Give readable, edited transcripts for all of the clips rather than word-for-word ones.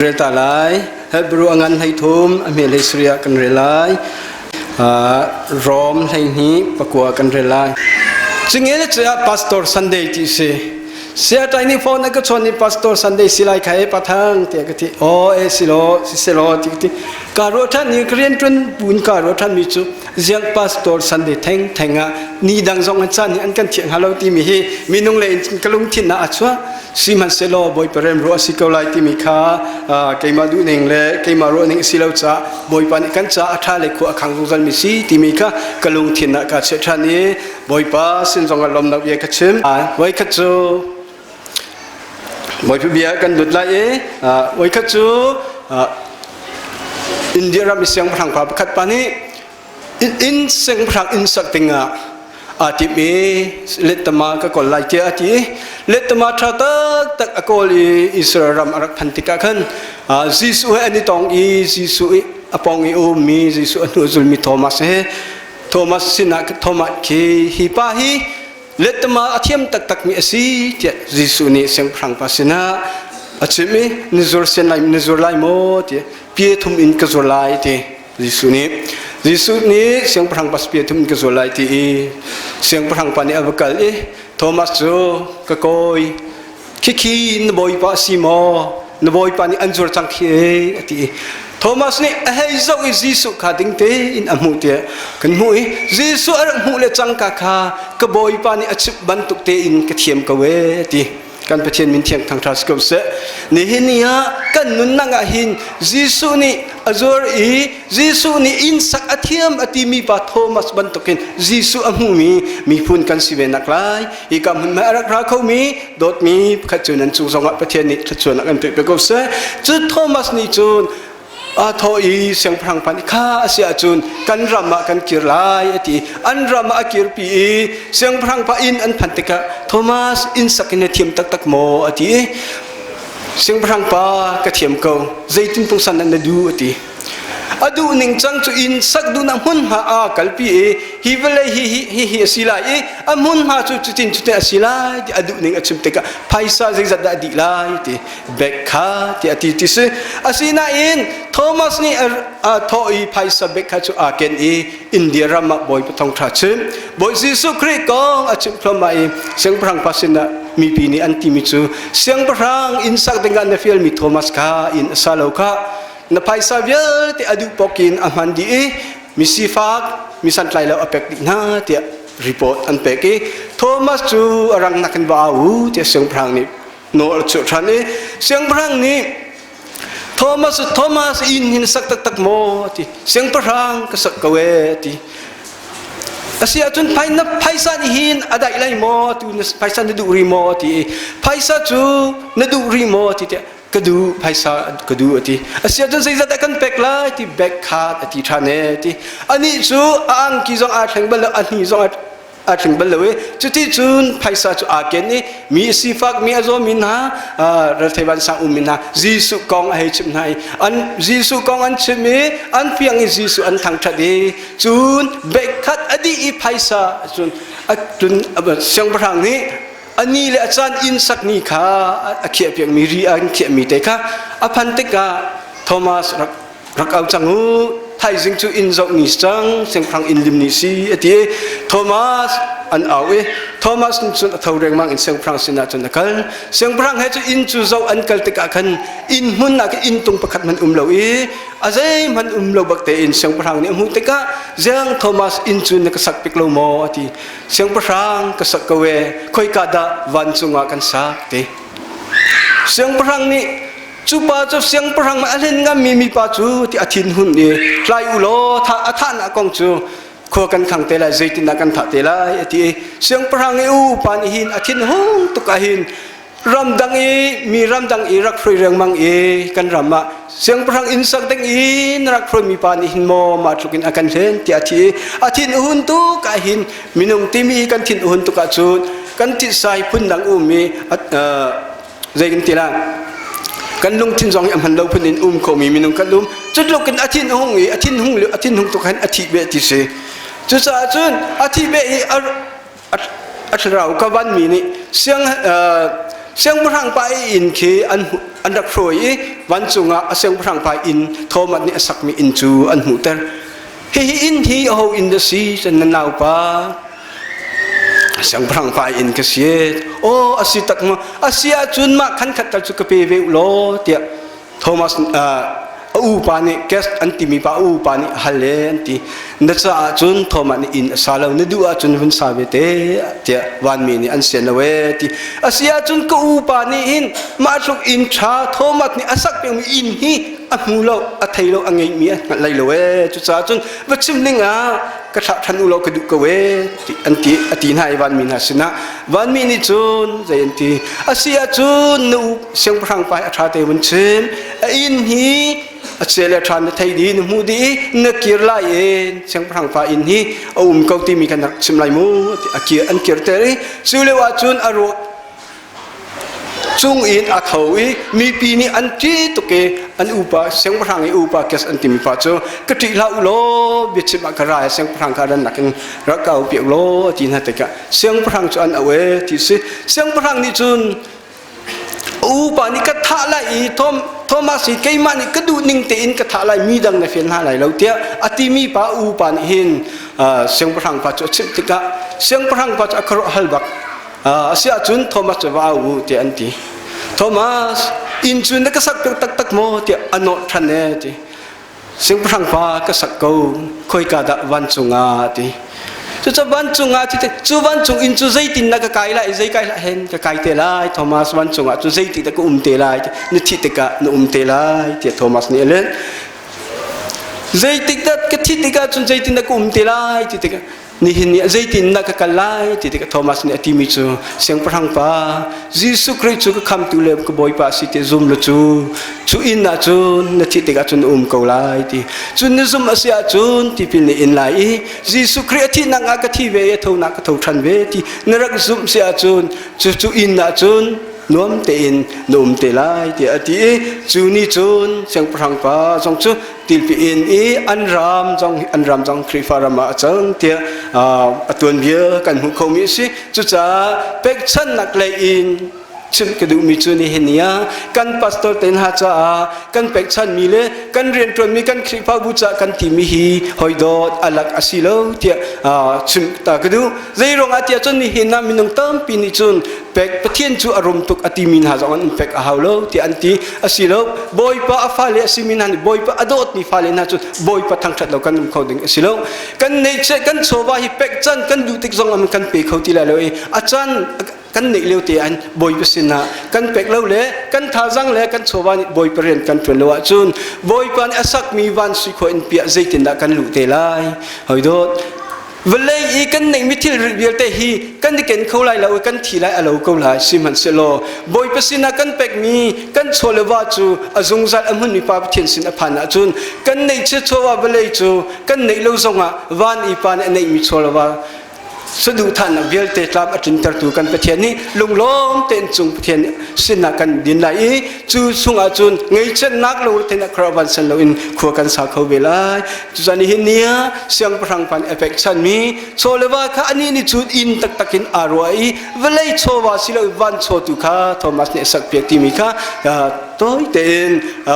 Rel ta lai. Hebrew a ngan 13, a hme 17 ah kan rel lai. Rom 12 pakua kan rel lai. Cingel cu ah Pastor Sunday ti si. Sia tai ni phone ka chon ni Pastor Sunday si lai khai pathang te ka ti. O e si lo si se lo ti ti. Ka ro than ni Korean tun pun ka ro than mi chu ziang Pastor Sunday theng theng ah ni dang zong an chan ni an kan thiang halo ti mi hi minung le in kalung thin na achua Sihmanhsehlaw Bawipa remruah a si ko lai timi kha keimah duhning le keimah ruahning a si lo caah Bawipa nih kan caah a ṭha le khua a khang zungzalmi si timi kha ka lungthin ah kaa chiah ṭhan i Bawipa sin zongah lawmnak bia ka chim. Voikhat cu Bawipa bia kan lut lai i voikhat cu India ram i siangpahrang pa pakhat pa nih inn siangpahrang inn sak dingah aa tim i lettama ka kawl lai tiah a ti i lettama ṭha taktak a kawl i Israel ram a rak phan tikah khan Jesuh he an i tong i Jesuh i a pawng i ummi Jesuh a hnu a zulmi Thomas he Thomas sinah Thomas khi hi pa hi lettama a thiam taktakmi a si tiah Jesuh nih siangpahrang pa sinah a chim i na zur sian lai na zur lai maw tiah pie thum in ka zur lai ti Jesuh nih Jesuh nih siangpahrang pa pie thum in ka zual lai ti i siangpahrang pa nih a va kal i Thomas cu ka kawi khikhi na bawipa a si maw na bawipa nih an zuar cang khi e a ti i Thomas nih a hei zoh i Jesuh kha ding tein a hmuh tiah kan hmuh i Jesuh a rak hmuh le cangka kha ka bawipa nih a chimh bantuk tein ka thiam ko e a ti. Kan Pathian min thiang thangṭhat si ko seh. Nihin ni ah kan nunnak ah hin Jesuh nih a zuar i Jesuh nih inn sak a thiam a timi pa Thomas bantukin Jesuh a hmumi miphun kan si ve nak lai. Hi ka hmun a rak ra khomi dawtmi pakhat cu nan cung zongah Pathian nih thluachuahnak an pek ko seh. Cu Thomas nih cun a thawh i siangpahrang pa nih kha a si ahcun kan ram ah kan kir lai a ti an ram ah a kirpi i siangpahrang pa inn an phanh tikah Thomas inn sak in na thiam taktak maw a ti i siangpahrang pa ka thiam ko zeitin pungsan na duh a ti a duh ning cang cu inn sak duhnak hmunhma a kalpi i hi vawlei hi hi hi hi a si lai i a hmunhma cu cutin cutin a si lai ti a duh ning a chim tikah phaisa zeizat dah a dih lai ti bek kha tiah a ti ti si asinain Thomas nih a thawh i phaisa bek kha cu aa ken i India ram ah Bawipa thawngṭha chim Bawi Jesuh Khrih kong a chimh thluahmah i siangpahrang pa sinah mipi nih an timi cu siangpahrang inn sak dingah na fialmi Thomas kha inn a sa lo kha na phaisa vialte a duh pokin a hman dih i mi sifak mi santlai lo a pek dih hna tiah report an pek i Thomas cu a rang nakin va au tiah siangpahrang nih nawl a chuah ṭhan i siangpahrang nih Thomas Thomas inn hin sak taktak maw a ti siangpahrang ka sak ko e a ti a si ahcun na phaisa nih hin a daih lai maw tu na phaisa na duh rih maw a ti i phaisa cu na duh rih maw a ti tiah ka duh phaisa ka duh a ti a si ahcun zeizat dah kan pek lai ti bag kha a ti ṭhan e a ti anih cu a angki zong aa thleng bal lo a hni zong a tling bal lo i cuti cun phaisa cu aa ken i mi sifak mi a zawmi hna ralthei vansang ummi hna Jesuh kong a hei chimh hna i an Jesuh kong an chim i an fiang i Jesuh an thangṭhat i cun bekkhat a dih i phaisa cun cun siangpahrang nih a ni le a caan inn sakmi kha a khiahpiakmi ri an khiahmi te kha a phan tikah Thomas rak rak au cang u thaizing cu inn zoh ni cang siangpahrang inn lim ni si a ti i Thomas an au i Thomas nih cun a tho rengmang in siangpahrang sinah cun a kal siangpahrang he cu inn cu zoh an kal tikah khan inn hmun ah khin inn tung pakhat hmanh um lo i a zeihmanh um lo bak tein siangpahrang nih a hmuh tikah ziang Thomas inn cu na ka sak pik lo maw a ti siangpahrang ka sak ko e khoika dah vancung ah kan sak ti siangpahrang nih Cu pa cu siangpahrang a hlen ngammi mipa cu ti a thinhun i tlai u law tha a thahnak kong cu khua kan khang te lai zeitindah kan thah te lai a ti i siangpahrang i upa nih hin a thinhung tuk ah hin ramdang i mi ramdang i rak hruai riangmang i kan ram ah siangpahrang inn sak ding i na rak hruai mi pa nih hin maw mah tluk in a kan hlen tiah a thi i a thinhun tuk ah hin minung timi kan thinhun tuk ah cun kan titsai phundang um i zei kan ti la kan lungthin zong hi a hman lo phun in um khomi minung kan um cutluk in a thin hung i a thin hung a thin hung tuk hin a thih beh ti si cucaah cun a thih beh i a thlarau ka van mi nih siang Siangpahrang pa i inn khi an an rak hruai i vancung ah a siangpahrang pa inn Thomas nih a sakmi inn cu an hmuhter. Hihi inn hi aho inn a si cun na naupa siangpahrang pa inn ka si. Aw a si tak maw? A si ahcun mah khan khat tal cu ka pe ve u law tiah Thomas a upa nih guest an timi pa a upa nih hal e an ti. Na caah cun Thomas nih inn a sa lo na duh ahcun hun sa ve te tiah vanmi nih an sian lo e ti. A si ahcun ka upa nih hin mah tluk inn ṭha Thomas nih a sak pengmi inn hi a hmu lo a thei lo a ngeihmi a hngalh lai lo e cucaah cun va chim ding ah ka thlah ṭhan u law ka duh ko e ti an ti a ti hna i vanmi hna sinah vanmi nih cun zei an ti a si ahcun na u siangpahrang pa hi a ṭha te vun chim a inn hi a chia le ṭha na thei dih na hmuh dih i na kir lai in siangpahrang pa inn hi a um ko timi kan rak chim lai mu a kir an kirter i cu lio ahcun a ruak cung in a tho i mipi nih an ṭih tuk i an upa siangpahrang i upa kes an timi pa cu ka ṭih hlah u law biachim ah ka ra i siangpahrang kha rannak in rak ka au piak law a ti hna tikah siangpahrang cu an au e ti si siangpahrang nih cun upa nih ka thah lai i Thomas hi keimah nih ka duh ning tein ka thah lai mi dang na fial hna lai lo tiah a timi pa upa nih hin siangpahrang pa cu a chimh tikah siangpahrang pa cu a khuaruah hal bak A si ahcun Thomas cu va au u tiah an ti. Thomas, inn cu na ka sak taktak maw tiah a nawh ṭhan e ti. Siangpahrang pa ka sak ko, khoika dah vancung ah ti. Cucu vancung ah ti cu vancung inn cu zeitin na ka kai lai, zei kai hlah hen ka kai te lai, Thomas vancung ah cu zeiti dah ka um te lai, na thih tikah na um te lai tiah Thomas nih a leh. Zeitik dah ka thih tikah cun zeitin dah ka um te lai ti tikah nihin ni ah zeitin dah ka kal lai ti tikah Thomas nih a timi cu siangpahrang pa Jesuh Khrih cu ka khamtu le ka Bawipa a si ti zum la cu cu inn ah cun na thih tikah cun um ko lai ti cun na zum a si ahcun tipil na in lai i Jesuh Khrih a thihnak ah ka thi ve i a thonak ka tho ṭhan ve ti na rak zumh si ahcun cu cu inn ah cun nuam tein na um te lai tiah a ti i cu ni cun siangpahrang pa zong cu tilpi inn i an ram zong an ram zong Khrihfa ram ah a cang tiah a tuanbia kan hmuh khomi a si. Cucaah pekchanhnak lei in chimh ka duhmi cu nihin ni ah kan pastor te hna caah kan pekchanhmi le kan rianṭuanmi kan Khrihfabu caah kan timi hi hoi dawt alak a si lo tiah chimh ta ka duh. Zei ruangah tiah cun nihin ah minung tampi nih cun pek Pathian cu a rum tuk a timi hna zong an pek a hau lo tiah an ti. A si lo, Bawipa a fale a simi hna nih Bawipa a dawtmi fale hna cu Bawipa thangṭhat lo kan um kho ding a si lo. Kan neihchiah kan chawva hi pek can kan duh tik zong ah kan pe kho ti lai lo i a can kan neih lio te an Bawipa sinah kan pek lo le kan thazang le kan chawva nih Bawipa rian kan ṭuan lo ahcun Bawipa nih a sakmi van sui khua in piah zeitindah kan luh te lai. Hoi dawt, vawlei i kan neihmi thilri vialte hi kan i ken kho lai lo i kan thi lai a lo ko lai sihmanhsehlaw Bawipa sinah kan pekmi kan chaw le va cu a zungzal a hmunmi Pa Pathian sin a phan ahcun kan neihchia chawva vawlei cu kan neih lo zongah van i pa nih a neihmi chaw le va saduhthahnak vialte tlam a tlintertu kan Pathian nih lunglawm tein cung Pathian sinah kan din lai i cu chungah cun ngaihchiatnak lungretheihnak khuaruah vansan loin khua kan sa kho ve lai. Cucaah nihin ni ah siangpahrang pa nih a pekchanmi chaw le va kha anih nih cun inn taktak in aa ruah i vawlei chawva si lo van chaw tu kha Thomas nih a sakpiak timi kha tawi tein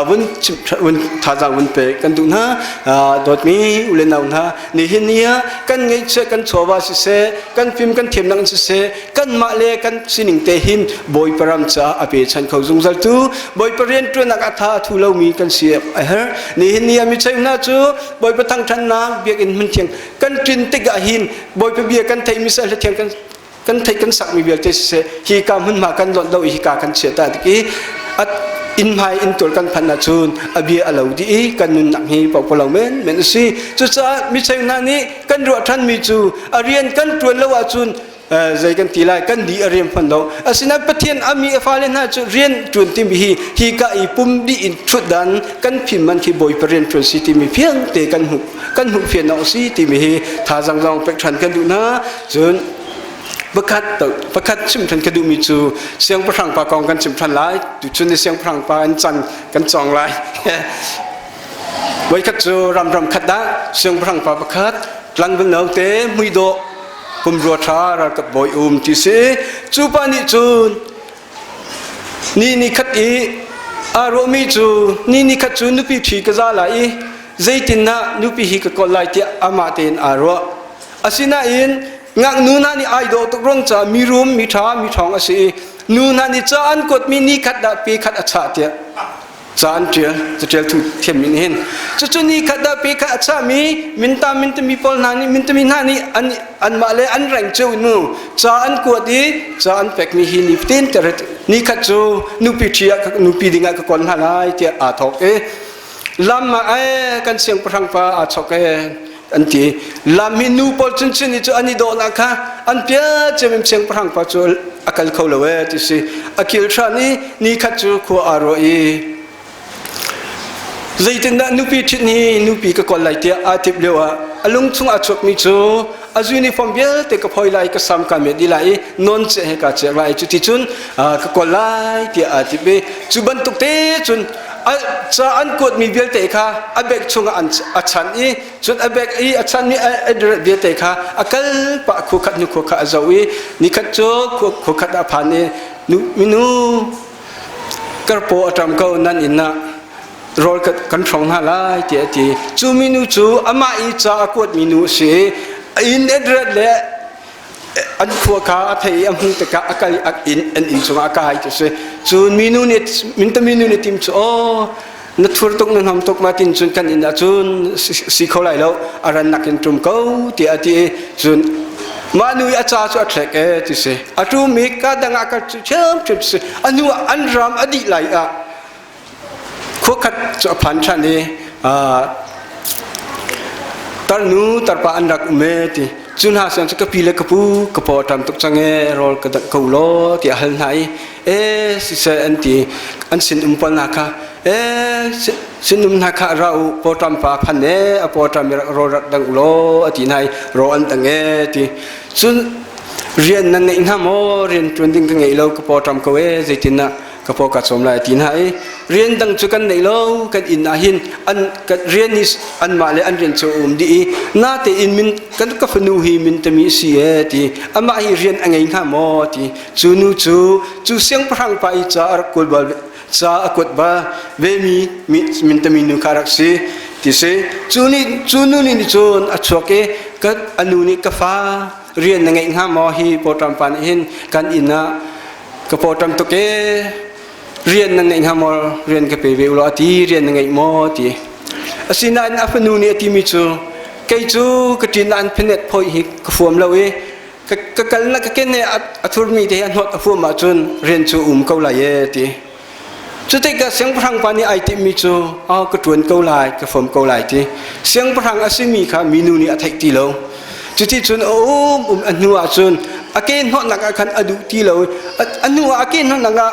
vun vun thazaang vun pek kan duh hna. Dawtmi u le nau hna nihin ni ah kan ngeihchiah kan chawva siseh kan fim kan thiamnak in siseh kanmah le kan sining te hin Bawipa ram caah a pechan kho zungzal tu Bawipa rianṭuannak a tha a thu lomi kan si a herh. Nihin ni ah mi hna cu Bawipa thangṭhatnak biakinn hmun thiang kan ṭin tikah hin Bawipa bia kan theihmi seh thiang kan kan theih kan sakmi vialte siseh hi ka hmunhma kan lonh lo i hika kan chia ta tik i inn hmai inn tual kan phanh ahcun a bia a lo dih i kan nunnak hi pokpalo men men a si. Cucaah mi hna nih kan ruah ṭhanmi cu a rian kan ṭuan lo ahcun zei kan ti lai kan di a riam fon lo asinain Pathian a mi a fale hna cu rian ṭuan timi hi hi ka i pum dih in ṭhutdan kan phim man khi Bawipa rian ṭuan si timi fiang te kan hmuh kan hmuh fian awk si timi hi thazang zong pek ṭhan kan duh hna. Cun pakhat pakhat chim ṭhan ka duhmi cu siangpahrang pa kong kan chim ṭhan lai. Tuchun ni siangpahrang pa an can kan cawng lai. Voikhat cu ram ram khat ah siangpahrang pa pakhat tlangval note muidawh pumrua ṭha ralkap bawi um ti si. Cu pa nih cun. Ni ni khat i aa ruahmi cu ni ni khat cu nupi ṭhi ka za lai i zeitindah nupi hi ka kawl lai tiah amah tein aa ruah. Asinain ngaknu hna nih ai dawh tuk ruang caah mirum, miṭha, miṭhawng a si i nu hna nih ca an kuatmi ni khat dah pe khat a chah tiah ca an ṭial caṭial thu thiammi nih hin cucu ni khat dah pe khat a chahmi minta mintami pawl hna nih mintami hna nih an anmah le an reng cio in mu ca an kuat i ca an pekmi hi ni fatin ter ni khat cu nupi ṭhi ah nupi ding ah ka kawl hna lai tiah aa thawk i lam ah ee kan siangpahrang pa aa chok ee an ti lam hi nu pawl chinchin i cu an i dawhnak kha an pia cemim siangpahrang pa cu a kal kho lo ee ti si a kil hran i ni khat cu khua aa ruah i zeitindah nupi ṭhit hi nupi ka kawl lai tiah aa tip lio ah a lung chung a chuakmi cu a uniform vialte ka phoi lai ka sam ka met dih lai i non che he ka chek lai cu ti cun ka kawl lai tiah aa tip i cu bantuk te cun ca an kuatmi vialte kha a bag chungah a chan i cun a bag i a chanmi a vialte kha a kal pah khu khat hnu khu khat a zoh i nikhat cu khu khat a phan i minu karpaw a ṭam ko nan inn ah rawl kan hrawng hna lai tiah a ti cu minu cu amah i ca a kuatmi nu a si i a inn address le an khua kha a thei i a hmuh tikah a kal i a inn an inn cungah a kai ti si cun minu nih minu nih tim cu aw na thur tuk na hnom tuk ma tin cun kan inn ah cun si kho lai lo a ran nak in ṭum ko tiah a ti i cun mah nu i a ca cu a thlek e ti si a ṭum i ka dang ah ka cu ṭhiamṭhiam si a hnu ah an ram a dih lai ah Khua khat cu a phan ṭhan i tarnu tarpa an rak um e ti cu hna siang cu ka pi le ka pu ka paw a ṭam tuk cang e rawl ka dangh ko law tiah a hal hna i e siseh an ti an sin um pawl hna kha e sinum hna kha ra u pawṭam pa phan e a pawṭam i rawl rak dang u law a ti hna i rawl an dang e ti cun rian nan ngeih hna maw rian ṭuan ding ka ngei lo ka pawṭam ko e zeitin ah ka paw ka cawm lai ti hna i rian dang cu kan nei lo kan inn ah hin an kan rian hi anmah le an rian cu um dih i natein min kan ka fanu hi min tami si e ti amah hi rian a ngei hnga maw ti cu nu cu cu siangpahrang pa i ca a rak kawl bal ca a kuat ba ve mi min tami nu kha rak si ti si cu ni cu nu nih cun a chuak i ka anu nih ka fa rian na ngeih hnga maw hi pawṭam pa nih hin kan inn ah Ka pawṭam tuk ee rian nan ngeih hnga maw rian ka pe ve ulaw a ti rian na ngeih maw ti asinain a fanu nih a timi cu kei cu ka ṭin an phenet phoi hi ka fuam lo i ka kal na ka ken he a thurmi te hi a hnawt a fuam ahcun rian cu um ko lai ee ti cu tikah siangpahrang pa nih ai timhmi cu oh ka ṭuan ko lai ka fuam ko lai ti siangpahrang a simi kha minu nih a theih ti lo Cuticun a um um a hnu ah cun a ke hnawhnak ah khan a duh ti lo a hnu ah a ke hnawhnak ah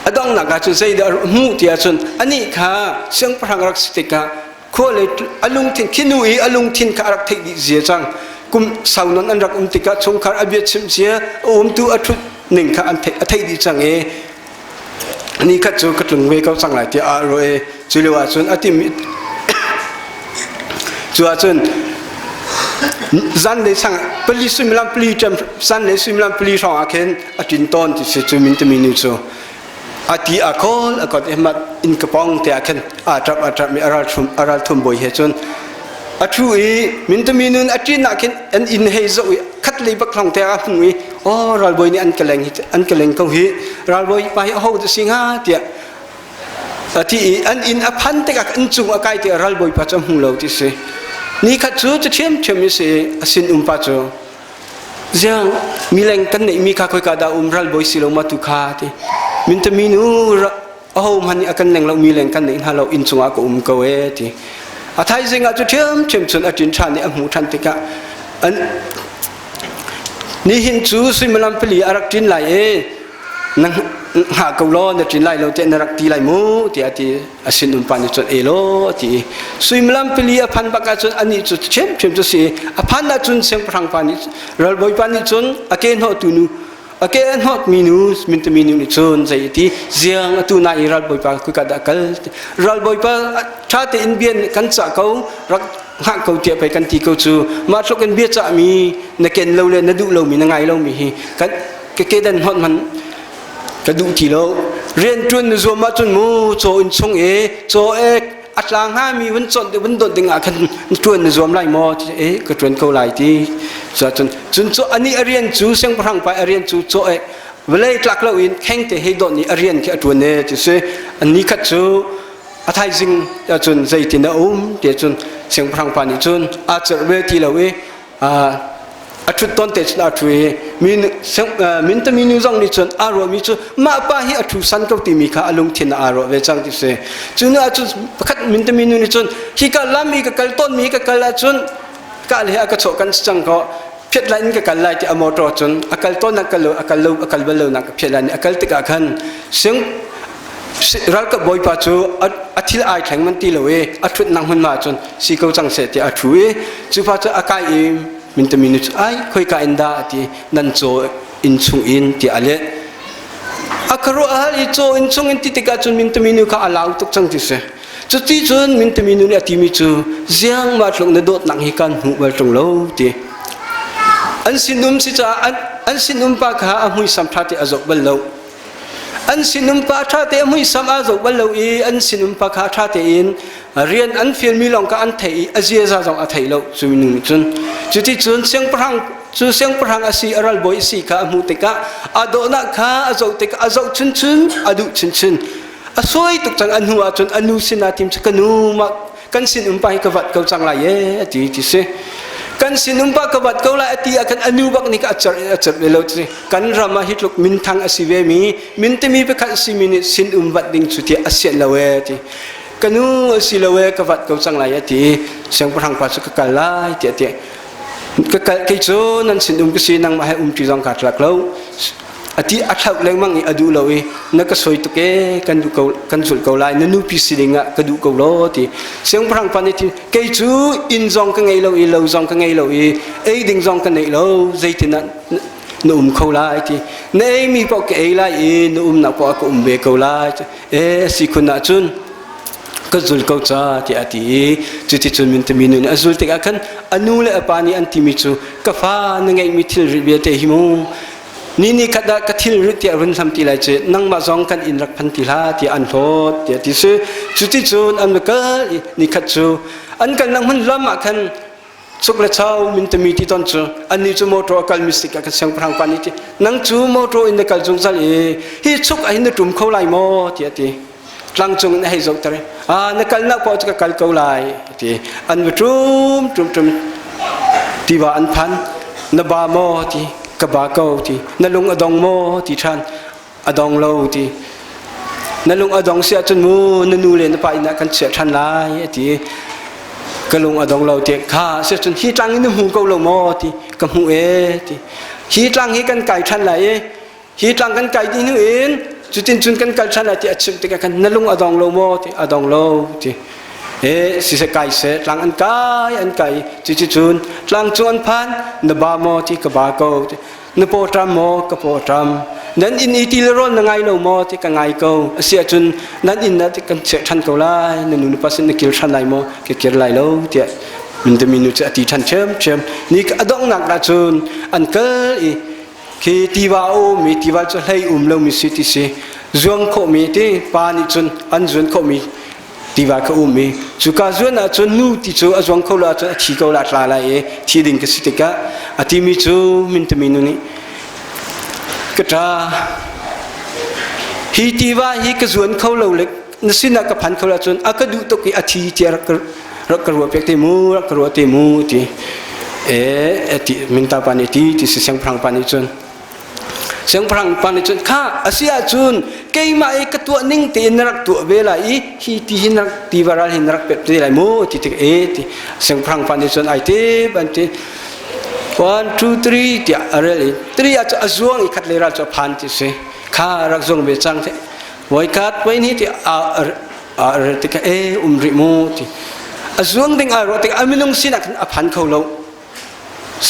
a donghnak ah cun zeidah a hmuh ti ahcun anih kha siangpahrang rak si tikah khua le a lungthin khi nu i a lungthin kha a rak theih dih zia cang kum sau nawn an rak um tikah chungkhar a bia chimh cia a umtu a ṭhut ning kha an theih a theih dih cang i ni khat cu ka tlung ve ko cang lai tiah a ruah i cu lio ahcun a tim cu ahcun zanlei sang pali suimilam pali ṭem zanlei suimilam pali hrawng ah khin a ṭin tawn ti si cu min timi nu cu a ti a kawl a kot i mat inn ka pong te ah khin aa ṭap a ṭap mi a ral thum a ral thum bawi he cun a ṭhu i min timi nun a ṭin ah khin an inn hei zoh i khat lei bak hlong te ah hmu i aw ralbawi nih an ka leng hi an ka leng ko hi ralbawi pa hi aho dah si hnga tiah a ti i an inn a phan tikah inn cung a kai tikah ralbawi pa cu a hmu lo ti si ni khat cu cu ṭhiamṭhiam i si a sin um pa cu ziang mileng kan neihmi kha khoika dah um ralbawi si lo ma tu kha ti mintami nu aho hmanh nih a kan leng lo mi leng kan neih hna lo inn cungah ka um ko e ti a thaizing ah cu ṭhiamṭhiam cun a ṭin ṭhan i a hmuh ṭhan tikah an nihin cu suimilam pali a rak ṭin lai e na hngah ko law na ṭin lai lo tiah na rak ti lai mu tiah a ti a sin um pa nih cun e law a ti i suimilam pali a phan bak ahcun anih cu ṭhiamṭhiam cu si a phan ahcun siangpahrang pa nih ralbawipa nih cun a ke hnawhtu nu A ke a hnawtmi nu mintami nu nih cun zei a ti ziang atu na i ralbawipa kuika dah kal ralbawipa ṭha tein bia kan cah ko rak hngah ko tiah pei kan ti ko cu mah tluk in bia cahmi na ken lo le na duh lomi na ngai lomi hi kan ke kedan hnawt hman. Ka duh ti lo. Rian ṭuan na zuam ahcun mu caw inn chung i caw ek a tla hngami vun chawnh vun dawt ding ah khan ṭuan na zuam lai maw? Eh ka ṭuan ko lai ti. Cuahcun cun cu ani a rian cu siangpahrang pa a rian cu caw ek vawlei tlak lo in kheng te hei dawt ni a rian khi a ṭuan e ti si. Ni khat cu a thaizing ahcun zeitin a um ti cun siangpahrang pa nih cun aa cerh ve ti lo i a ṭhut tawn te cun a ṭhu i min tami nu zong nih cun aa ruahmi cu mah pa hi a ṭhu san ko timi kha a lungthin ah aa ruah ve cang ti si. Cu nu ahcun pakhat min tami nu nih cun hi ka lam i ka kal tawnmi hi ka kal ahcun ka le a ka chawh kan si cang ko phiat lai in ka kal lai ti a motor cun a kal tawn nak kal lo a kal lo a kal bal lo nak phiat lai a kal tikah khan sing ralkap bawipa cu a thil ai thleng man ti lo i a ṭhutnak hmunhma cun si ko cang seh tiah a ṭhu i cu pa cu a kai i mintami nu cu ai khoika in dah a ti nan caw inn chung in tiah a leh. A khuaruah a hal i caw inn chung in ti tikah cun mintami nu kha a lau tuk cang ti si. Cuti cun mintami nu nih a timi cu ziang mah tluk na dawtnak hi kan hmuh bal ṭung lo ti. An sinum si caah an sinum pa kha a muisam ṭha te a zoh bal lo. An sinum pa ṭha te muisam aa zoh bal lo i an sinum pa kha ṭha tein rian an fialmi lawng kha an theih i a ziaza zong a thei lo cu minung nih cun. Cuticun siangpahrang cu siangpahrang a si a ralbawi a si kha a hmuh tikah a dawhnak kha a zoh tikah a zoh chinchin a duh chinchin. A suai tuk cang a hnu ah cun a nu sinah tim cu ka nu mah kan sinum pa hi ka vat ko cang lai e a ti ti si. Kan sinum pa ka vat ko lai a ti ah khan a nu bak nih a cerh a cerh ve lo ti kan ram ah hi tluk minthang a si ve mi min timi pakhat a simi nih sinum vat ding cu tiah a sianh lo e ti. Ka nu a si lo e ka vat ko cang lai a ti. Siangpahrang pa cu ka kal lai tiah ti. Ka kal kei cu nan sinum ka si nangmah he umṭi zong kaa tlak lo. A ti a thlauh lengmang i a duh lo i na ka soi tuk e kan duh ko kan zulh ko lai na nupi si ding ah ka duh ko lo ti. Siangpahrang pa nih kei cu inn zong ka ngei lo i lo zong ka ngei lo i ei ding zong ka neih lo zeitin ah na um kho lai ti. Na ei mi paoh ka ei lai i na umnak paoh ah ka um ve ko lai. E si khun ahcun ka zul ko ca tiah a ti i cuticun mintami nu nih a zul tikah khan a nu le a pa nih an timi cu ka fa na ngeihmi thilri vialte hi mu ni ni khat ah ka thilri tiah run hlam ti lai cu nangmah zong kan inn rak phan ti hlah tiah an hlawt tiah ti si. Cuticun an va kal i ni khat cu an kalnak hmun lam ah khan chuk le chau mintami ti ton cu annih cu motor a kal mi sik ah kan siangpahrang pa nih ti nang cu motor in na kal zungzal i hi chuk ah hin na ṭum kho lai maw tiah a ti. Tlang cung in a hei zohter i a na kalnak paoh cu ka kal ko lai ti. An va ṭum ṭum ṭum tiva an phan. Na ba maw ti. Ka ba ko ti. Na lung a dong maw ti ṭhan. A dong lo ti. Na lung a dong si ahcun mu na nu le na pa inn ah kan chiah ṭhan lai a ti. Ka lung a dong lo ti. Kha si ahcun hi tlang in na hmu ko lo maw ti. Ka hmuh e ti. Hi tlang hi kan kai ṭhan lai i hi tlang kan kai dih hnu in cutin cun kan kal ṭhan lai ti a chimh tikah khan na lung a dong lo maw ti. A dong lo ti. E siseh kai seh tlang an kai an kai cuti cun tlang cu an phan. Na ba maw ti. Ka ba ko ti. Na paw ṭam maw? Ka paw ṭam. Nan inn i ti le rawl na ngai lo maw ti. Ka ngai ko. A si ahcun nan inn ah kan chiah ṭhan ko lai. Na nu na pa sin na kir ṭhan lai maw? Ka kir lai lo tiah mintami nu cu a ti ṭhan ṭhiamṭhiam. Ni a donghnak ah cun an kal i khi tiva a um i tiva cu hlei um lomi si ti si zuang khawhmi ti pa nih cun an zuan khawhmi tiva kha um i cuka zuan ahcun nu ti cu a zuang kho lo ahcun a thi ko la tla lai i thi ding ka si tikah a timi cu mintami nu nih ka ṭa hi tiva hi ka zuan kho lo le na sinah ka phan kho lo ahcun a ka duh tuk i a thi tiah rak ka rak ka ruah pek te mu rak ka ruah te mu ti e ti minta pa nih ti ti si siangpahrang pa nih cun Siangpahrang pa nih cun kha a si ahcun keimah i ka tuah ning tein na rak tuah ve lai i hi ti hi na rak tiva ral hi na rak pep te lai mu ti tik e ti. Siangpahrang pa nih cun ai te ban ti one two three tiah a rel i three ah cu a zuang i khat le ral cu a phan ti si. Kha rak zuang ve cang te voi khat voi hnih ti a a rel tikah e um rih mu ti. A zuang ding ai ruah tikah a minung sinak khan a phan kho lo.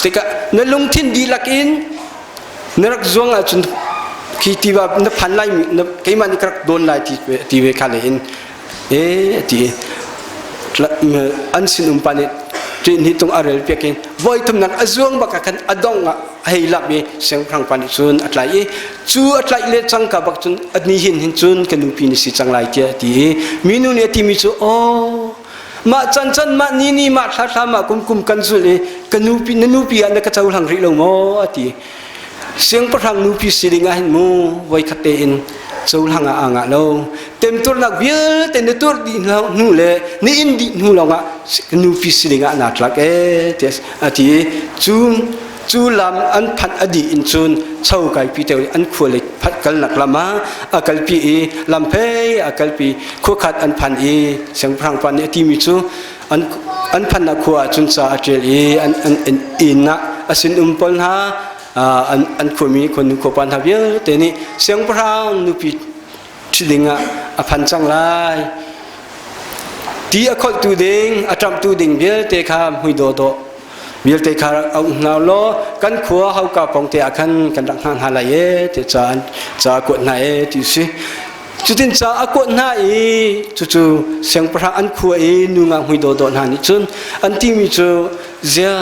Tikah na lungthin dihlak in na rak zuang ahcun khi tiva na phan lai na keimah nih ka rak dawn lai ti ti ve kha le in e ti an sin um pa nih ṭin hi tung a rel piak in voi thumnak a zuang bak ah khan a dong ah. a hei lap i siangpahrang pa nih cun a tlaih i cu a tlaih le cangka bak cun a ni hin hin cun ka nupi na si cang lai tiah a ti i minu nih a timi cu aw mah can can mah ni ni mah thla thla mah kum kum kan zulh i ka nupi na nupi ah na ka cohlang rih lo maw a ti. Siangpahrang nupi si ding ah hin mu voikhat tein cohlang ah aa ngah lo. Temturnak vialte na tur dih hnu le na in dih hnu lawngah nupi si ding ah naa tlak ee tiah a ti i cu cu lam an phanh a dih in cun cho kaipi te an khua lei kalnak lam ah a kalpi i lamphei a kalpi khuakhat an phan i siangpahrang pa nih a timi cu an an phannak khua ah cun ca a ṭial i an an inn ah a sinum pawl hna an an khuami khuanu khuapa hna vialte nih siangpahrang nupi ṭhi ding ah a phan cang lai ti a kholhtu ding a ṭamhtu ding vialte kha mui dawhdawh vialte kha rak auh hna law kan khua hauka pawng te ah khan kan rak hngah hna lai e ti ca ca a kuat hna e ti si. Cutin ca a kuat hna i cucu siangpahrang an khua i nu ngak mui dawhdawh hna nih cun an timi cu zia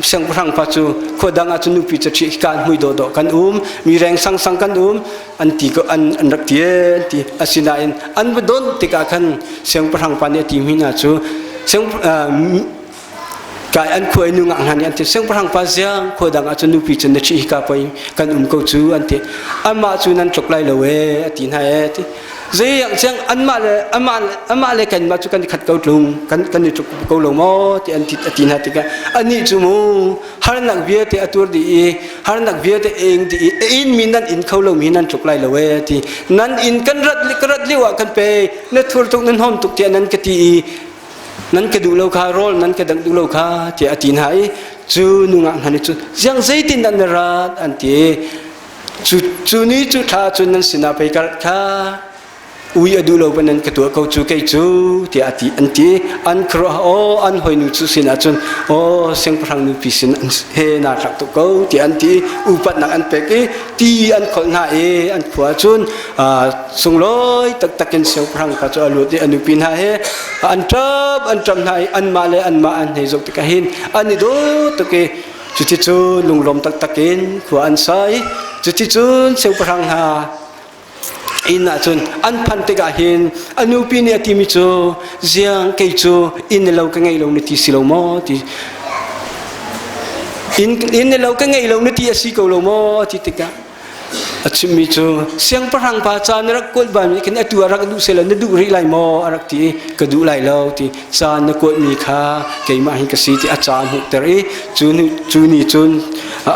siangpahrang pa cu khua dang ah cun nupi ca ṭhi kan mui dawhdawh kan um mi reng sangsang kan um an ti ko an an rak ti an ti. Asinain an va don tikah khan siangpahrang pa nih a timi hna cu siang Kai an khua i nu ngak hna nih an ti siangpahrang pa ziang khua dang ah cun nupi cun na ṭhi hika poi kan um ko cu an ti. Amah cu nan tluk lai lo ee a ti hna ee ti. Zei siang anmah le amah amah le kanmah cu kan i khat ko tlung kan kan i tluk ko lo maw ti an ti a ti hna tikah anih cu mu harnak vialte a tur dih i harnak vialte ing dih i a inn mi nan in kho lo mi nan tluk lai lo ee ti. Nan inn kan rat ka rat lio ah kan pe na thur tuk na hnom tuk tiah nan ka ti i nan ka duh lo kha rawl nan ka dangh duh lo kha tiah a ti hna i cu nungak hna nih cun ziang zeitin dah na rat an ti. Cu cu ni cu thla cun nan sinah pei ka rat kha ui a duh lo ban nan ka tuah ko cu kei cu tiah a ti an ti. An khuaruah aw an hawinu cu sinah cun aw siangpahrang nupi sin he naa tlak tuk ko tiah an ti. Upatnak an pek i ti an kholh hna i an khua cun sunglawi taktak in siangpahrang pa cu a lut i a nupi hna he an ṭap an ṭap hna i anmah le anmah an hei zoh tikah hin an i dawt tuk i cuticun lunglawm taktak in khua an sa i cuticun siangpahrang hna inn ah cun an phanh tikah hin a nupi nih a timi cu ziang kei cu inn le lo ka ngei lo na ti si lo maw ti inn inn le lo ka ngei lo na ti a si ko lo maw ti tikah A chimmi cu siangpahrang pa ca na rak kuat bal mi khin atu ah rak duh selaw na duh rih lai maw a rak ti i ka duh lai lo ti ca na kuatmi kha keimah hi ka si ti a ca a hmuhter i cu nu cu ni cun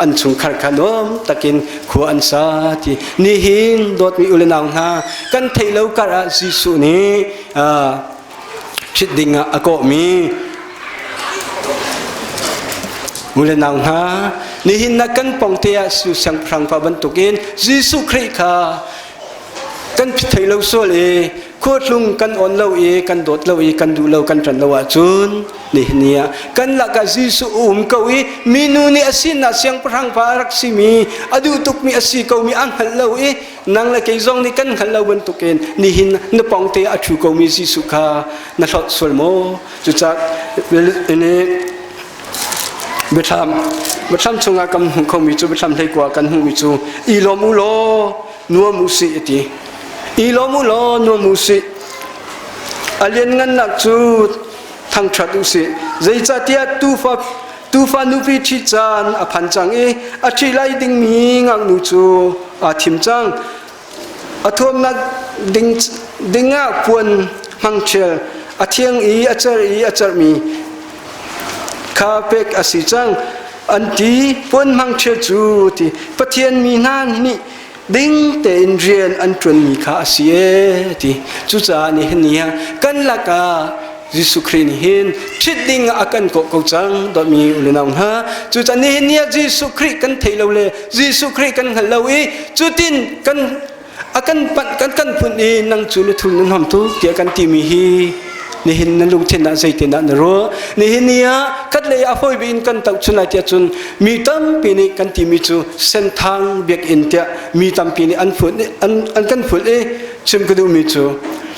an chungkhar kha nuam takin khua an sa ti. Nihin dawtmi u le nau hna kan theih lo kar ah Jesuh nih ṭhit ding ah a kawhmi u le nau hna nihin na kan pongte ah su siangpahrang pa bantukin Jesuh Khrih kha kan thei lo sual i khuatlung kan on lo i kan dawt lo i kan duh lo kan ṭan lo ahcun nihin ni ah kan lakah Jesuh um ko i minu nih a sinah siangpahrang pa a rak simi a duh tukmi a si komi a hngalh lo i nang le kei zong nih kan hngalh lo bantukin nihin na pongte a ṭhu komi Jesuh kha na hlawt sual maw? Cucaah ini biathlam biathlam chungah kan hmuh khomi cu biathlam hleikua kan hmuhmi cu i lawm u law nuam u sih a ti. I lawm u law nuam u sih. A lianngannak cu thangṭhat u sih. Zeicahtiah tuufa tuufa nupi ṭhi caan a phan cang i a ṭhi lai dingmi ngaknu cu aa thim cang. A thuamnak ding dingah puan hmangṭhial a thiang i a cer i a cerhmi kha pek a si cang. An ti puan hmangṭhial cu ti Pathian mi hna nih ding tein rian an ṭuanmi kha a si ee ti. Cucaah nihin ni ah kan lakah Jesuh Khrih nih hin ṭhit ding ah a kan kawh ko cang dawtmi u le nau hna. Cucaah nihin ni ah Jesuh Khrih kan thei lo le Jesuh Khrih kan hngal lo i cutin kan a kan panh kan kan phun i nang cu na thul na hnom tuk tiah kan timi hi nihin na lungthin ah zeitin dah na ruah? Nihin ni ah khatlei a fawi in kan tohchun lai tiah cun mi tampi nih kan timi cu senthang biakinn tiah mi tampi nih an fulh an, an kan fulh i chim ka duhmi cu.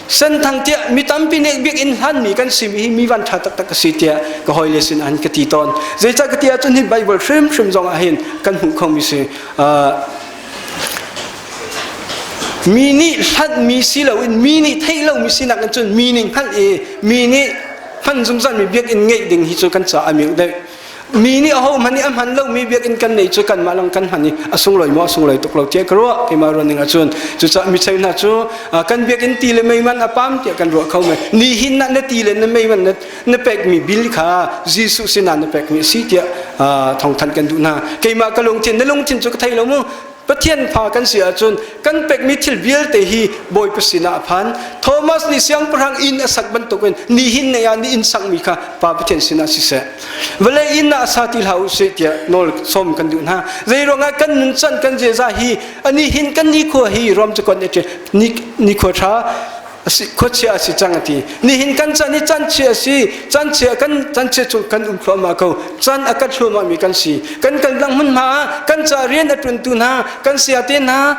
Senthang tiah mi tampi nih biakinn hlanmi kan simi hi mi van ṭha taktak ka si tiah ka hawile sin an ka ti tawn. Zeicah ka ti ahcun hi Bible hrimhrim zong ah hin kan hmuh khomi si. Mi nih hlanhmi si loin mi nih theih lomi sinak in cun mi nih hngalh i mi nih hman zungzalmi biakinn ngeih ding hi cu kan caah a miuk deuh. Mi nih ahohmanh nih a hman lomi biakinn kan neih cu kanmah lang kan hman i a sunglawi maw a sunglawi tuk lo tiah ka ruah. Keimah ruah ning ahcun cucaah mi cheu hna cu kan biakinn ti le mei man a pam tiah kan ruah kho men. Nihin ah na ti le na mei man na pekmi bil kha Jesuh sinah na pekmi a si tiah thawngthanh kan duh hna. Keimah ka lungthin na lungthin cu ka thei lo mu. Pathian fa kan si ahcun kan pekmi thil vialte hi Bawipa sinah a phan. Thomas nih siangpahrang inn a sak bantukin nihin ni ah ni inn sakmi kha Pa Pathian sinah siseh. Vawlei inn ah sa ti hlah u sih tiah nawl sawm kan duh hna. Zei ruangah kan nuncan kan ziaza hi ani hin kan nikhua hi rom cu kon ni nikhua ṭha khuachia a si cang a ti. Nihin kan chan hi chanchia a si. Chanchia kan chanchia cu kan um thluahmah ko. Chan a kat thluahmah mi kan si. Kan kal dang hmunhma ah kan ca rian a ṭuantu hna, kan saya te hna,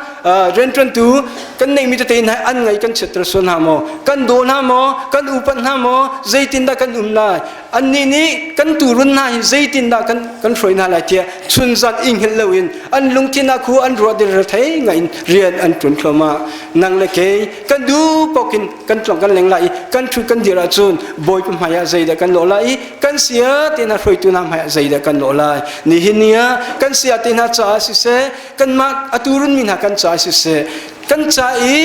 rianṭuantu kan neihmi tete hna an ngai kan chiatter sual hna maw? Kan daw hna maw? Kan upat hna maw? Zeitindah kan um lai? Annih nih kan tuurun hna hi zeitindah kan kan hruai hna lai tiah chunzan i hngilh loin an lungthin ah khu an ruah dir thei ngai in rian an ṭuan thluahmah. Nang le kei kan duh paoh in kan tlong kan leng lai i kan ṭhu kan dir ahcun Bawipa hmaiah zeidah kan lawh lai i kan sia te hna hruaitu hna hmaiah zeidah kan lawh lai. Nihin ni ah kan sia te hna caah siseh, kanmah a tuurunmi hna kan caah siseh, kan ca i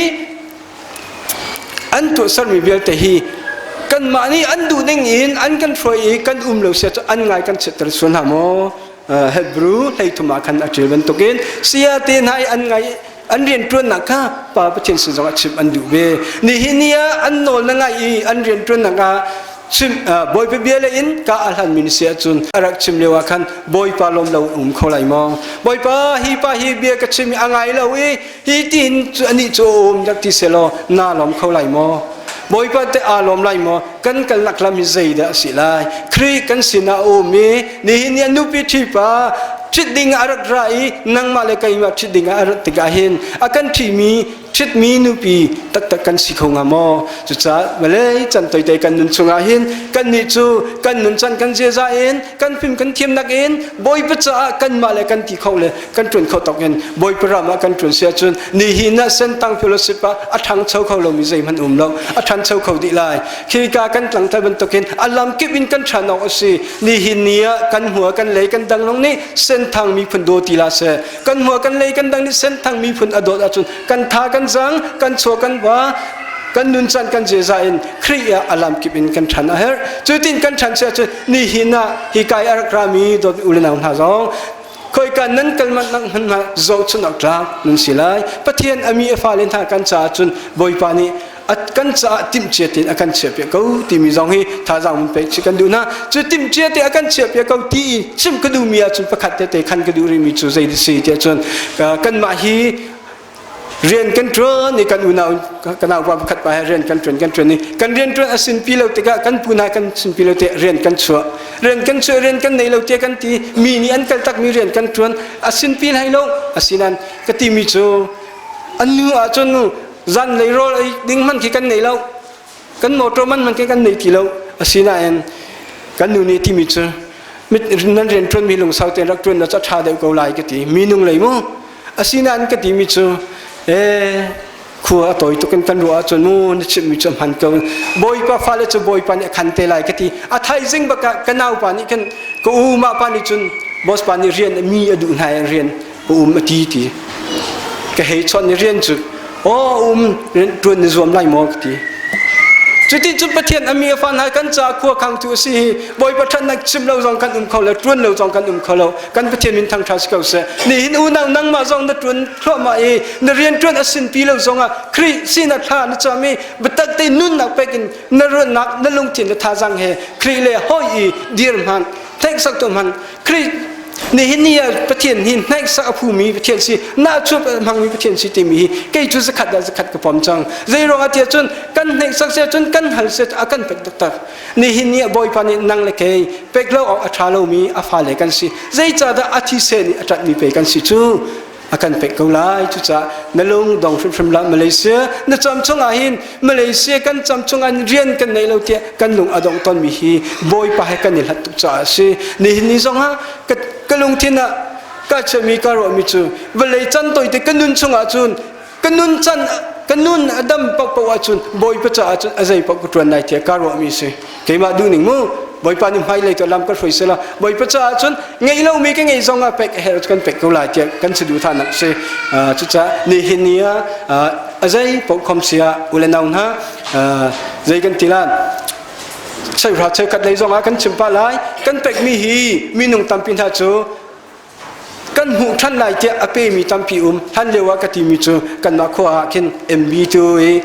an tuahsermi vialte hi kanmah nih an duh ning in an kan hruai i kan um lo sia cu an ngai kan chiatter sual hna maw? Hebrew 13 ah khan a ṭial bantukin saya te hna i an ngai an rianṭuannak kha Pa Pathian sin zongah chimh an duh ve. Nihin ni ah an nawl na ngaih i an rianṭuannak ah chim Bawipa bia le in ka a hlanmi na si ahcun a rak chim lio ah khan Bawipa lawm lo um kho lai maw? Bawipa hi pa hi bia ka chim i a ngai lo i hi tiin cu anih cu a um rak ti selaw naa lawm kho lai maw? Bawipa te aa lawm lai maw? Kan kalnak lam hi zeidah a si lai? Khrih kan sinah a um i nihin ni a nupi ṭhipa ṭhit ding ah a rat ra i nangmah le keimah ṭhit ding ah a rat tikah hin a kan ṭhimi ṭhitmi nupi taktak kan si kho hnga maw? Cucaah vawlei can toite kan nun chungah hin kannih cu kan nuncan kan ziaza in kan fim kan thiamnak in Bawipa caah kanmah le kan ti kho le kan ṭuan kho tawk in Bawipa ram ah kan ṭuan si ahcun nihin ah Sentang Fellowship ah a ṭhangcho kho lomi zeihmanh um lo a ṭhancho kho dih lai khika kan tlangthal bantukin a lamkip in kan ṭhan awk a si nihin ni ah kan hmua kan lei kan dang lawng nih Senthang miphun daw ti la seh kan hmua kan lei kan dang nih Senthang miphun a dawt ahcun kan tha kan zang kan chaw kan va kan nuncan kan ziaza in Khrih ah a lamkip in kan ṭhan a herh cutin kan ṭhan si ahcun nihin ah hi kai a rak rami dawt u le nau hna zong khoika nan kal manh nak hmanh ah zohchunh awk tlak nan si lai Pathian a mi a fale hna kan caah cun Bawipa nih kan caah timhcia tein a kan chiahpiak ko timi zong hi thazaang mun pek si kan duh hna cu timhcia te a kan chiahpiak ko ti i chim ka duhmi ahcun pakhat tete khan ka duh rihmi cu zei si tiah cun kanmah hi rian kan ṭuan i kan unau kan naupa pakhat pa he rian kan ṭuan kan ṭuan i kan rian ṭuan a sinpi lo tikah kan pu hna kan sinpi lo tiah rian kan chuah rian kan chuah rian kan nei lo tiah kan ti mi nih an kal takmi rian kan ṭuan a sinpi hlei lo asinan ka timi cu an nu ahcun nu zanlei rawl ei ding hmanh khi kan nei lo kan motor man hmanh khi kan nei ti lo asinain kan nu nih timi cu nan rian ṭuan mi lungsau tein rak ṭuan na ca ṭha deuh ko lai ka ti minung lei mu Asinain ka timi cu ee khua a tawi tuk in kan ruah ahcun mu na chimmi cu hman ko Bawipa fale cu Bawipa nih a khan te lai ka ti a thaizing bak ah ka naupa nih khan ka u mah pa nih cun boss pa nih rian mi a duh hna rian ka um a ti ti ka hei chawnh i rian cu aw um rian ṭuan na zuam lai maw ka ti Cuti cun Pathian a mi a fa hna kan caah khua khangtu a si hi Bawipa ṭhatnak chim lo zong kan um kho lo ṭuan lo zong kan um kho lo kan Pathian min thangṭha si ko seh nihin unau nangmah zong na ṭuan thluahmah i na rian ṭuan a sinpi lo zongah Khrih sinak thla na cam i biatak te nunnak pek in na ruahnak na lungthin na thazaang he Khrih le hawi i dir hmanh hneksak tu hmanh Khrih nihin ni ah Pathian hi hneksak a phumi Pathian si nahchuak a hmangmi Pathian si timi hi kei cu zakhat ah zakhat ka pom cang zei ruangah tiah cun kan hneksak se cun kan hal se a kan pek taktak nihin ni ah Bawipa nih nang le kei pek lo awk a ṭha lomi a fale kan si zeicahdah a thise nih a ṭanhmi pe kan si cu? A kan pek ko lai. Cucaah na lung dong hrimhrim hlah Malaysia. Na cam chungah hin Malaysia kan cam chungah rian kan nei lo tiah kan lung a dong tonmi hi Bawipa he kan i hlat tuk caah a si. Nihin ni zongah ka lungthin ah ka chiahmi ka ruahmi cu vawlei can toite ka nun chungah cun ka nun can ka nun a dam paohpaoh ahcun Bawipa caah cun a zei paoh ka ṭuan lai tiah ka ruahmi si. Keimah duhning mu Bawipa nih hmailei tu lam ka hruai sela Bawipa caah cun ngeih lomi ka ngeih zong ah pek a herh kan pek ko lai tiah kan saduhthahnak si. Cucaah nihin ni ah a zei paoh khom si ah u le nau hna zei kan ti lan cheihra cheukhat lei zong ah kan chim pah lai kan pekmi hi minung tampi hna cu kan hmuh ṭhan lai tiah a pemi tampi um hlan lio ah ka timi cu kanmah khua ah khin MB tu i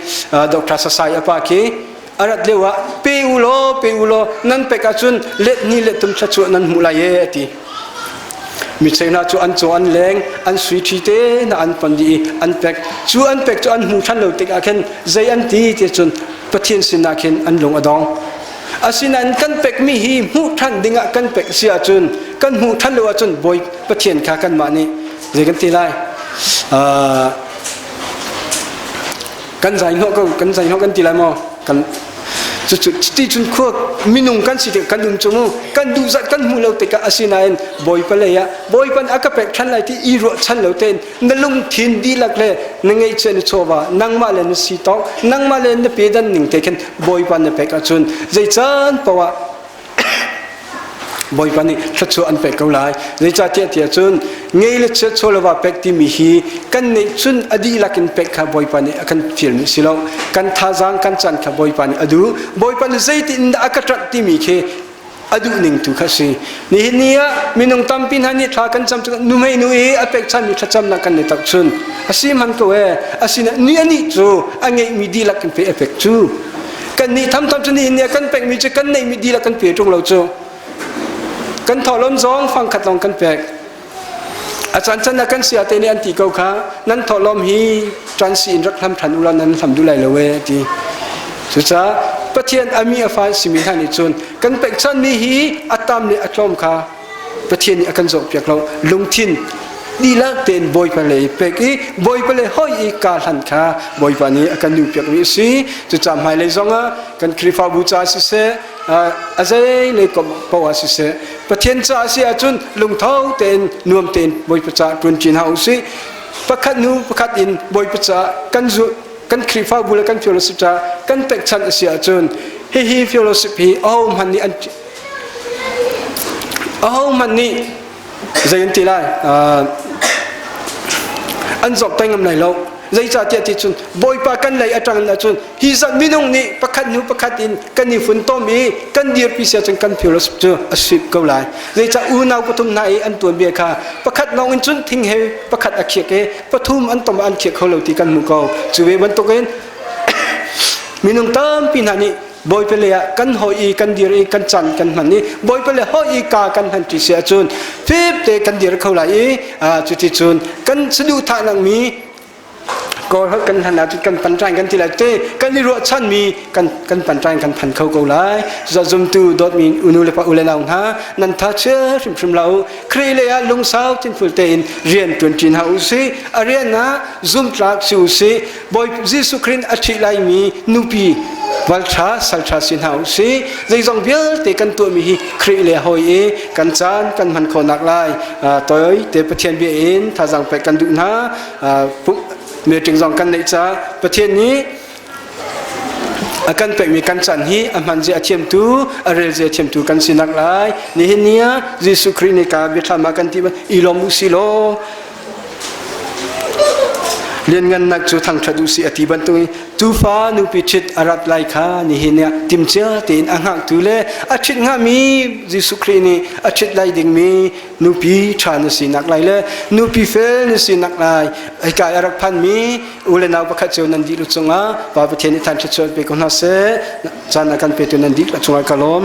Dr. Sasai a pa khi a rat lio ah pe u law pe u law nan pek ahcun let ni let tum thluachuah nan hmuh lai e a ti mi cheu cu an caw an leng an sui ṭhi te na an pon dih i an pek cu an pek cu an hmu ṭhan lo tik ah khin zei an ti ti cun Pathian sinah khin an lung a dong Asinain kan pekmi hi hmuh ṭhan dingah kan pek si ahcun kan hmuh ṭhan lo ahcun Bawi Pathian kha kanmah nih zei kan ti lai? Kan zai hnawh ko kan zai hnawh kan ti lai maw? Kan cucu ti cun khua minung kan si tik kan um cu mu kan duh zat kan hmuh lo tikah asinain Bawipa lei ah Bawipa nih a ka pek ṭhan lai ti i ruahchan lo tein na lungthin dihlak le na ngeihchiah na chawva nangmah le na si tawk nangmah le na pedan ning te khin Bawipa na pek ahcun zei caan paoh ah Bawipa nih thluachuah an pek ko lai. Zeicahtiah tiah cun ngei le chiat chawleva pek timi hi kan neih cun a dihlak in pek kha Bawipa nih a kan fialmi si lo. Kan thazaang kan caan kha Bawipa nih a duh. Bawipa nih zeitin dah a ka ṭanh timi khi a duh ning tu kha si. Nihin ni ah minung tampi hna nih thla kan cam cu nuhmei nu i a pekchanmi thlacamnak kan i takchun. A si hman ko ee. Asinain ni anih cu a ngeihmi dihlak in pe a pek cu. Kan nih thamtham cu nihin ni ah kan pekmi cu kan neihmi dihlak kan pe ṭung lo cu. Kan thawhlawm zong fangkhat lawng kan pek. A caan can ah kan saya te nih an ti ko kha nan thawhlawm hi ṭan si in rak hlam ṭhan ulaw nan hlam duh lai lo ee ti. Cucaah Pathian a mi a fa simi hna nih cun kan pekchanmi hi a tam le a tlawm kha Pathian nih a kan zohpiak lo. Lungthin dihlak tein Bawipa lei pek i Bawipa le hoi i kaa hlan kha Bawipa nih a kan duhpiakmi a si. Cucaah hmailei zongah kan Khrihfabu caah siseh a zei lei kom paoh ah siseh Pathian caah si ahcun lungtho tein nuam tein Bawipa caah ṭuan ṭi hna usih. Pakhat hnu pakhat in Bawipa caah kan zulh kan Khrihfabu le kan fellowship caah kan pekchanh a si ahcun hihi fellowship hi ahohmanh nih an ahohmanh nih zei an ti lai an zawk ngam lai lo zeicahtiah ti cun Bawipa kan lei a ṭang ahcun hi zat minung nih pakhat hnu pakhat in kan i funtom i kan dirpi sia cun kan fellowship cu a sweep ko lai zeicah unau pathum hna i an tuanbia kha pakhat lawng in cun thing he pakhat a khiak i pathum an tom an khiak kho lo ti kan hmu ko cu ve bantukin minung tampi hna nih Bawipa lei ah kan hawi i kan dir i kan can kan hman i Bawipa le hawi i ka kan hman ṭi si ahcun fip te kan dir kho lai i cuti cun kan saduhthahnak mi Kawl holh kan hlan ahcun kan panṭain kan ti lai te kan i ruahchanmi kan kan panṭain kan phan kho ko lai. Cucaah zumtu dawtmi unu le pa u le nau hna nan tha chia hrimhrim hlah u. Khrih lei ah lungsau thinful tein rian ṭuan ṭi hna u sih. A rian ah zumtlak si u sih. Bawi Jesuh Khrih a ṭhi laimi nupi valṭha salṭha si hna u sih. Zeizong vialte kan tuahmi hi Khrih le hawi i kan caan kan hman khawhnak lai toi te Pathian bia in thazaang pek kan duh hna. Meeting zong kan neih caah Pathian nih a kan pekmi kan chan hi a hman zia a thiamtu a rel zia thiamtu kan sinak lai nihin ni ah Jesuh Khrih nih ka biathlam ah kan ti i lawm u si law lianngannak cu thangṭhat u si a ti bantuk in tufa nupi ṭhit a rat lai kha nihin ah timcia tein a hngaktu le a ṭhit hngami Jesuh Khrih nih a ṭhit lai dingmi nupi ṭha na sinak lai le nupi fel na sinak lai hika a rak phanmi u le nau pakhat cio nan dihlak cungah Pa Pathian nih than thluachuah pe ko hna seh caan a kan petu nan dihlak cungah ka lawm.